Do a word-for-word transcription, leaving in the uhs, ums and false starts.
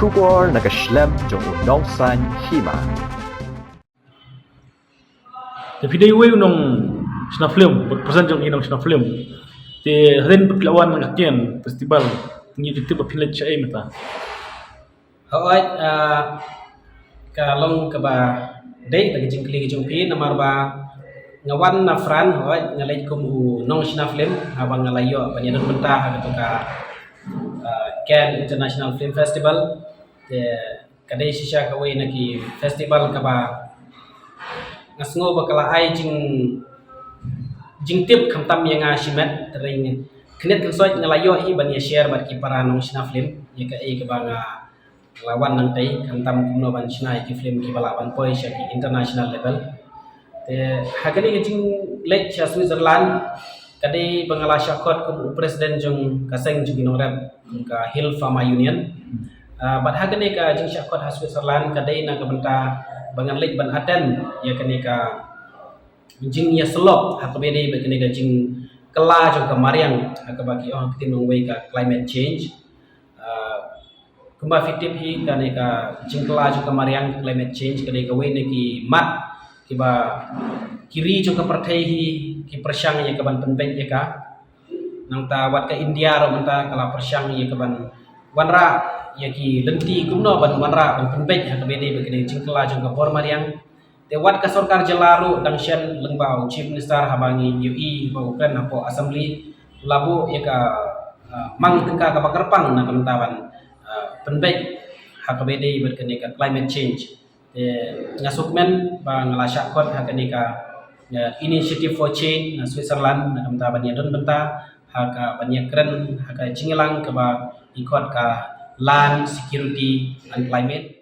Khubor na ka shlem jong u nongsan hima. Te phi dei uwei u nongshna film, represent jong i nongshna film. Te hadien ba phi la wan na ka Cannes festival, ngi ju tip ba phi leit shaei mynta. Hooid, ah, ka long kaba dei ba ka jingkylli ka jong phi namar ba nga wan na France, hooid, nga leit kum u nongshna film haba nga la ïoh ban ïadon bynta ha katu ka, ah, Cannes International Film Festival. Te ka dei shisha kawei na ki festival kaba nga sngew ba ka la ai jing jingtip khamtam ïa nga shimet, te ring khyndiat khynsoit nga la ïoh hi ban ïa share bad ki para nongshna film ïa kaei kaba nga la wan nangtei, khamtam kumno ban shna ïa ki film kiba lah ban poi sha ki international level. Te ha kane ka jingleit sha Switzerland ka dei ba nga la shah khot kum u president jong ka seng jong ki nongrep, kum ka Hill Pharma Union. Ah, bad ha kane ka jingshah khot ha Switzerland ka dei na ka bynta ba ngan leit ban attend ïa kane ka jingïasyllok ha kaba ïadei bad kane ka jingkylla jong ka mariang ha kaba ki ong ha ka ktien nongwei ka climate change. Ah, kumba phi tip hi, kane ka jingkylla jong ka mariang, climate change, ka dei kawei na ki mat kiba ki ri jong ka pyrthei hi ki pyrshang ïa ka ban pynbeit ïa ka. Nangta wat ka India ruh mynta ka la pyrshang ïa ka ban wanrah ïa ki lynti kumno ban wanrah ban pynbeit ha kaba ïadei bad kane ka jingkylla jong ka bor mariang. Te wat ka sorkar jylla ruh dang shen lyngba u Chief Minister haba ngi ïohi ba u kren hapoh Assembly, la buh ïa ka, ah, mang tyngka kaba kyrpang na ka bynta ban, ah, pynbeit ha kaba ïadei bad kane ka climate change. Te nga sngewkmen ba nga la shah khot ha kane ka, ah, Initiative for Change na Switzerland na ka bynta ban ïadon bynta ha ka ban ïakren ha ka jingïalang kaba i khot ka Land, Security and Climate.